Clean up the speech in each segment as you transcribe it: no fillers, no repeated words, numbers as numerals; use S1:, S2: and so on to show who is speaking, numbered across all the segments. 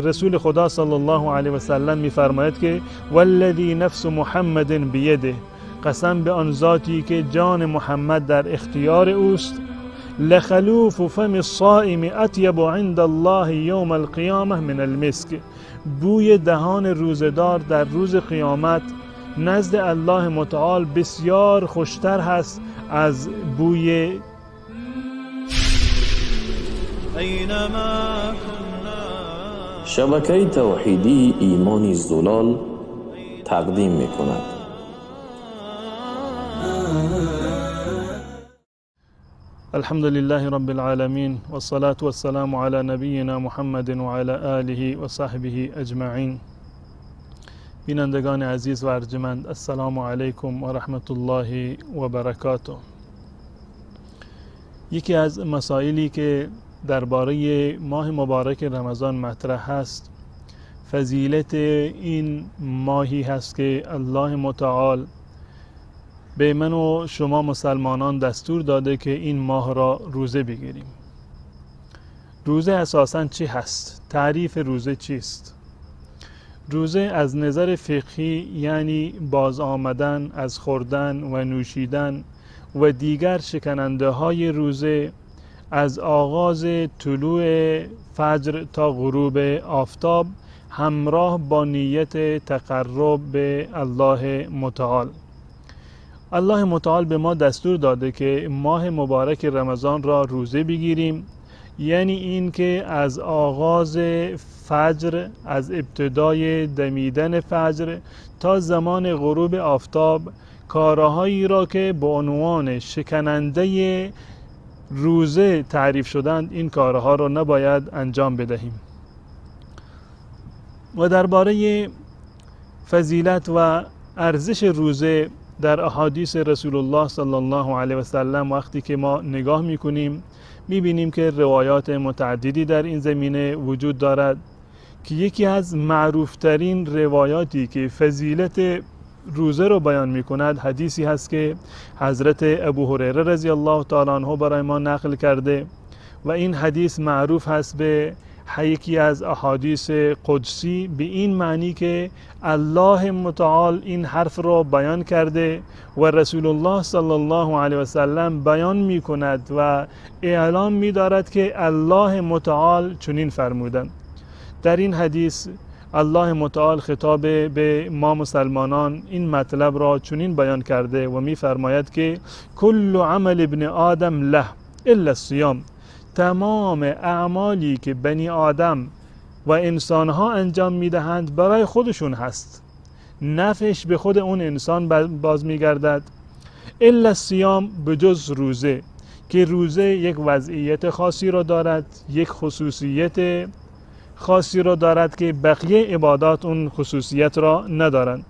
S1: رسول خدا صلی الله علیه و سلم میفرماید که والذی نفس محمد بیده، قسم به آن ذاتی که جان محمد در اختیار اوست، لخلوف فم الصائم اطیب عند الله یوم القیامه من المسک. بوی دهان روزه‌دار در روز قیامت نزد الله متعال بسیار خوشتر هست از بوی.
S2: شبکه توحیدی ایمان زلال تقدیم میکند.
S1: الحمد لله رب العالمین والصلاة والسلام على نبینا محمد وعلى آله و صحبه اجمعین. بینندگان عزیز و ارجمند، السلام علیکم و رحمت الله و برکاته. یکی از مسائلی که درباره ماه مبارک رمضان مطرح هست، فضیلت این ماهی هست که الله متعال به من و شما مسلمانان دستور داده که این ماه را روزه بگیریم. روزه اساساً چی هست؟ تعریف روزه چیست؟ روزه از نظر فقهی یعنی باز آمدن از خوردن و نوشیدن و دیگر شکننده های روزه از آغاز طلوع فجر تا غروب آفتاب، همراه با نیت تقرب به الله متعال. الله متعال به ما دستور داده که ماه مبارک رمضان را روزه بگیریم، یعنی این که از آغاز فجر، از ابتدای دمیدن فجر تا زمان غروب آفتاب، کارهایی را که به عنوان شکننده روزه تعریف شدند، این کارها را نباید انجام بدهیم. و درباره فضیلت و ارزش روزه در احادیث رسول الله صلی الله علیه و سلم وقتی که ما نگاه میکنیم، میبینیم که روایات متعددی در این زمینه وجود دارد که یکی از معروفترین روایاتی که فضیلت روزه رو بیان میکند حدیثی هست که حضرت ابو هریره رضی الله تعالی عنه برای ما نقل کرده و این حدیث معروف هست به یکی از احادیث قدسی، به این معنی که الله متعال این حرف را بیان کرده و رسول الله صلی الله علیه و سلم بیان می کند و اعلام می دارد که الله متعال چنین فرمودند. در این حدیث الله متعال خطاب به ما مسلمانان این مطلب را چنین بیان کرده و می فرماید که کل عمل ابن آدم له الا الصیام، تمام اعمالی که بنی آدم و انسانها انجام میدهند برای خودشون هست، نفعش به خود اون انسان باز میگردد، الا الصیام، به جز روزه، که روزه یک وضعیت خاصی را دارد، یک خصوصیت خاصی را دارد که بقیه عبادات اون خصوصیت را ندارند.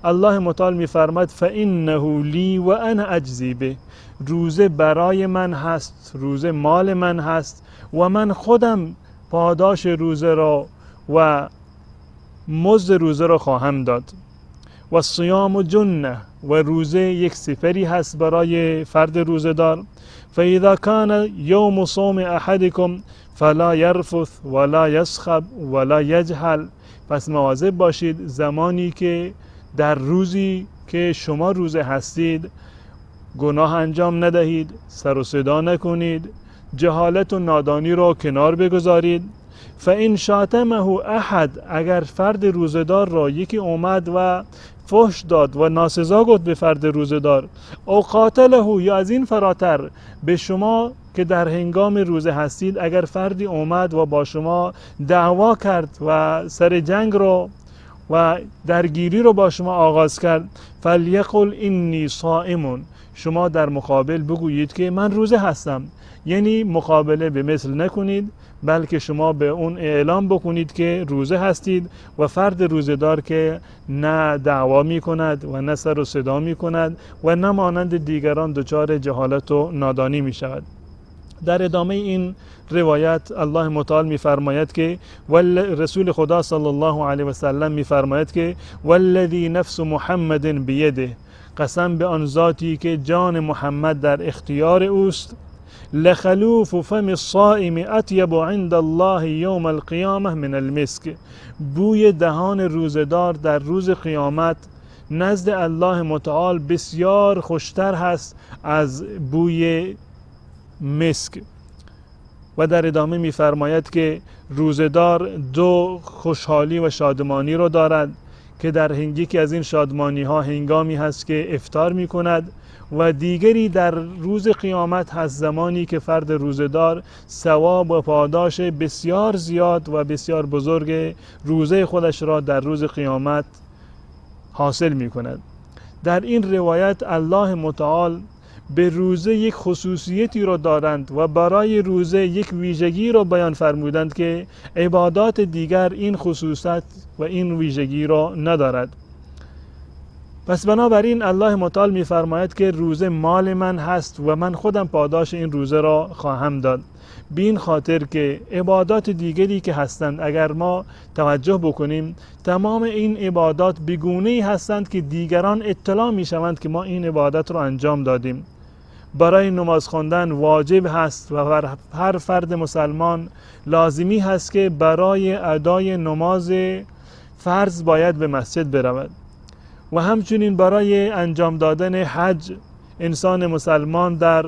S1: الله متعال میفرماد فانه لی و انا اجزی به، روزه برای من هست، روزه مال من هست و من خودم پاداش روزه را و مزد روزه را خواهم داد. و صیام جنه، و روزه یک سپری هست برای فرد روزه دار. فاذا کان یوم صوم احدکم فلا یرفث ولا یصخب ولا یجهل، پس مواظب باشید زمانی که در روزی که شما روزه هستید گناه انجام ندهید، سر و صدا نکنید، جهالت و نادانی را کنار بگذارید. فإن شاتمه احد، اگر فرد روزه‌دار را یکی اومد و فحش داد و ناسزا گفت به فرد روزه‌دار، او قاتله، یا از این فراتر به شما که در هنگام روزه هستید اگر فردی اومد و با شما دعوا کرد و سر جنگ رو و درگیری رو با شما آغاز کرد، فلیقل انی صائم، شما در مقابل بگویید که من روزه هستم. یعنی مقابله به مثل نکنید، بلکه شما به اون اعلام بکنید که روزه هستید و فرد روزه‌دار که نه دعوا می کند و نه سر و صدا می کند و نه مانند دیگران دچار جهالت و نادانی می شود. در ادامه این روایت الله متعال می‌فرماید که رسول خدا صلی الله علیه و سلم می‌فرماید که والذی نفس محمد بیده، قسم به آن ذاتی که جان محمد در اختیار اوست، لخلوف فم الصائم اطیب عند الله یوم القیامه من المسک. بوی دهان روزه‌دار در روز قیامت نزد الله متعال بسیار خوشتر هست از بوی مسک. و در ادامه می‌فرماید که روزه‌دار دو خوشحالی و شادمانی رو دارد که در یکی از این شادمانی ها هنگامی هست که افطار می کند و دیگری در روز قیامت هست، زمانی که فرد روزه‌دار ثواب و پاداش بسیار زیاد و بسیار بزرگ روزه خودش را در روز قیامت حاصل می کند. در این روایت الله متعال به روزه یک خصوصیتی را دارند و برای روزه یک ویژگی را بیان فرمودند که عبادات دیگر این خصوصیت و این ویژگی را ندارد. پس بنابراین الله متعال می‌فرماید که روزه مال من هست و من خودم پاداش این روزه را خواهم داد. به این خاطر که عبادات دیگری که هستند اگر ما توجه بکنیم تمام این عبادات به گونه‌ای هستند که دیگران اطلاع می‌شوند که ما این عبادت را انجام دادیم. برای نماز خواندن واجب هست و بر هر فرد مسلمان لازمی هست که برای ادای نماز فرض باید به مسجد برود و همچنین برای انجام دادن حج انسان مسلمان در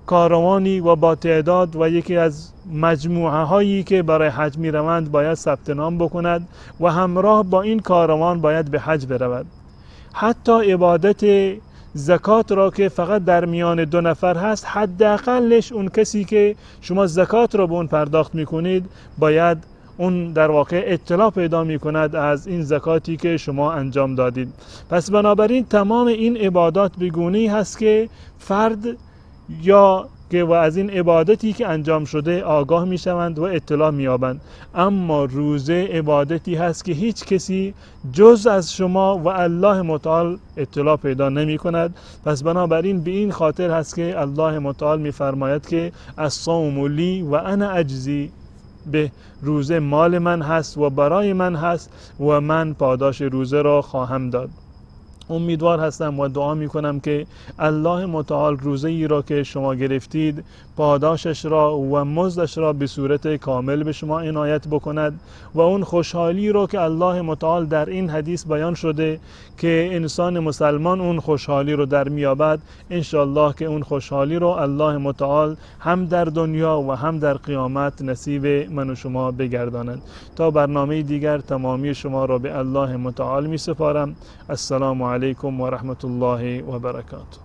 S1: کاروانی و با تعداد و یکی از مجموعه هایی که برای حج می روند باید ثبت نام بکند و همراه با این کاروان باید به حج برود. حتی عبادت زکات را که فقط در میان دو نفر هست، حداقلش اون کسی که شما زکات را به اون پرداخت میکنید باید اون در واقع اطلاع پیدا میکند از این زکاتی که شما انجام دادید. پس بنابراین تمام این عبادات به گونه‌ای هست که فرد یا که و از این عبادتی که انجام شده آگاه میشوند و اطلاع مییابند. اما روزه عبادتی هست که هیچ کسی جز از شما و الله متعال اطلاع پیدا نمی کند. پس بنابراین به این خاطر هست که الله متعال میفرماید که الصوم لی و انا اجزی به، روزه مال من هست و برای من هست و من پاداش روزه را خواهم داد. امیدوار هستم و دعا می کنم که الله متعال روزه ای را که شما گرفتید پاداشش را و مزدش را به صورت کامل به شما عنایت بکند و اون خوشحالی را که الله متعال در این حدیث بیان شده که انسان مسلمان اون خوشحالی رو در میابد، انشالله که اون خوشحالی رو الله متعال هم در دنیا و هم در قیامت نصیب من و شما بگرداند. تا برنامه دیگر تمامی شما را به الله متعال می سپارم. السلام علیکم و رحمت الله و برکاته.